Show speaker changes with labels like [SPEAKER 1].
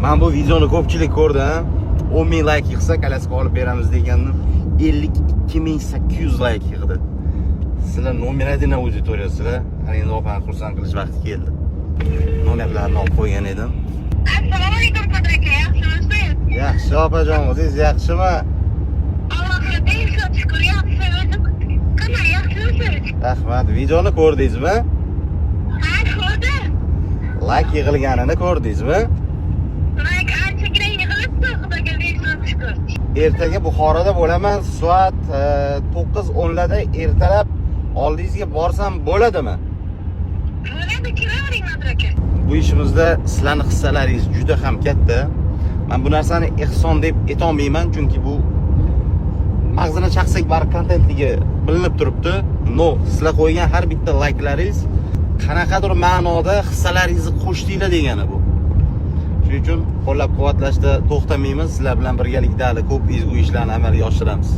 [SPEAKER 1] Man bu videoni ko'pchilik ko'rdi, ha? 10 ming layk yig'sa, коляска olib beramiz degandim. 52 800 layk yig'di. Sizlar номер один auditoriyasizlar. Ana endi opani xursand qilish vaqti keldi. Nomerlarni olib qo'ygan edim.
[SPEAKER 2] Assalomu alaykum, Qodir aka, yaxshimisiz?
[SPEAKER 1] Yaxshi, opajon, o'zingiz yaxshimi?
[SPEAKER 2] Allohga 5 soat shukur, yaxshi. O'zim qanday, yaxshimisiz?
[SPEAKER 1] Rahmat. Videoni ko'rdingizmi?
[SPEAKER 2] Ha, ko'rdim.
[SPEAKER 1] Layk yig'ilganini ko'rdingizmi?
[SPEAKER 2] Layk anchagina yig'ilibdi, Xudoga 5 soat shukur.
[SPEAKER 1] Ertaga Buxoroda bo'laman. Soat 9:10 larda ertalab oldingizga borsam bo'ladimi?
[SPEAKER 2] Bo'ladi, kelavering, Qodir aka.
[SPEAKER 1] Bu ishimizda sizlarni hissalaringiz juda ham katta. Man bu narsani ehson deb aytolmayman, chunki bu mag'zini chaqsak baribir kontentligi bilinib turibdi. Но sizlar qo'ygan har bitta layklaringiz qanaqadir ma'noda hissalaringizni qo'shdinglar degani bu. Shuning uchun qo'llab-quvvatlashda to'xtamaymiz. Sizlar bilan birgalikda hali ko'p ezgu ishlarni amalga oshiramiz.